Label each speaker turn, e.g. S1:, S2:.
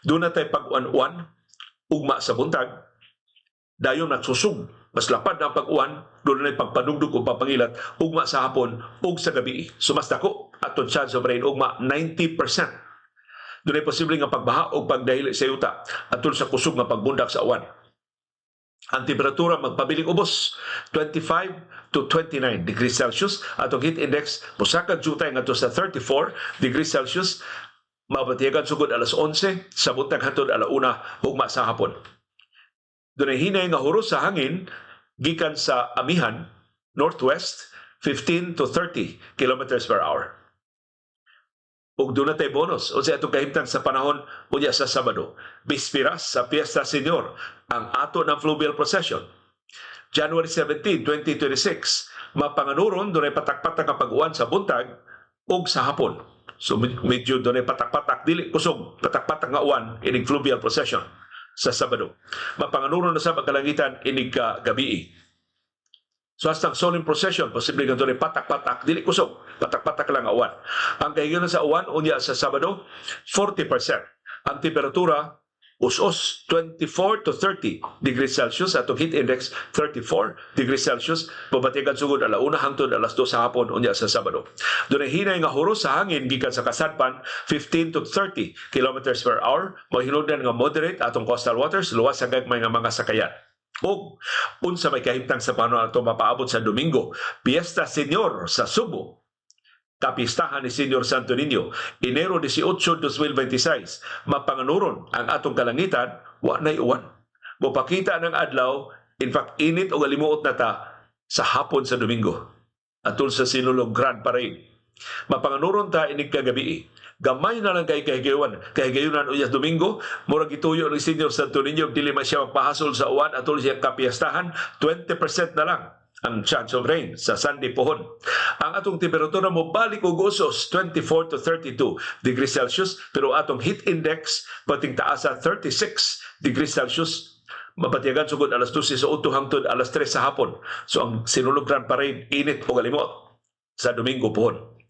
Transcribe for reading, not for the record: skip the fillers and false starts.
S1: Duna tay pag-uwan-uwan ugma sa buntag, dayon nagsusog, mas lapad na ang pag-uwan, duna nay pagpanugdog o papangilat ugma sa hapon ug sa gabi. So mas dako atong chance of rain ugma, 90%. Dunay posible nga pagbaha o pagdahili sa yuta atol sa kusog nga pagbundak sa uwan. Ang temperatura magpabiling ubos, 25 to 29 degrees Celsius. Atong heat index mosakad jutay ngadto sa 34 degrees Celsius. Mabatiyagan sugod alas 11 sa buntag hantod ala-una ugma sa hapon. Dunay hinay nga huros sa hangin gikan sa amihan, northwest, 15 to 30 kilometers per hour. Ug duna tay bonus unsa atong kahimtang sa panahon unya sa Sabado. Bispiras sa Fiesta Señor, ang ato ng fluvial procession. January 17, 2026, mapanganuron, dunay patak-patak nga pag-uwan sa buntag ug sa hapon. So medyo dunay patak-patak, dili kusog, patak-patak nga uwan inig fluvial procession sa Sabado. Mapanganuron na sa kalangitan inig ka gabii. So hasta ang solemn procession, posible nga dunay patak-patak, dili kusog, patak-patak lang ang uwan. Ang kahigayon sa uwan unya sa Sabado, 40%. Ang temperatura us-us, 24 to 30 degrees Celsius. Atong heat index 34 degrees Celsius. Mabatigan sugod ala-una hangtod alas 2 sa hapon unya sa Sabado. Dunay hinay nga huros sa hangin gikan sa kasadpan, 15 to 30 kilometers per hour. Mahinungdan nga moderate atong coastal waters, luwas sa gagmay nga mga sakayan. Ug unsa may kahimtang sa panahon ato mapaabot sa Domingo, Fiesta Señor sa Sugbo, kapistahan ni Señor Santo Niño, Enero 18, 2026, mapanganuron ang atong kalangitan, wa nay uwan. Mopakita ng adlaw, in fact, init o galimuot na ta sa hapon sa Domingo. Atol sa Sinulog Grand Parade. Mapanganuron ta inig kagabi. Gamay na lang kay kahigayon. Kahigayunan unya Domingo, murag gituyo ni Señor Santo Niño, dili man siya magpahasol sa uwan atol siya kapiestahan, 20% na lang ang chance of rain sa Sunday pohon. Ang atong temperatura mo balik og usos, 24 to 32 degrees Celsius, pero atong heat index pating taas sa 36 degrees Celsius. Mapatyagan sugod alas 12 sa udto hangtod alas 3 sa hapon. So ang Sinulog Grand Parade, init o galimot sa Domingo pohon.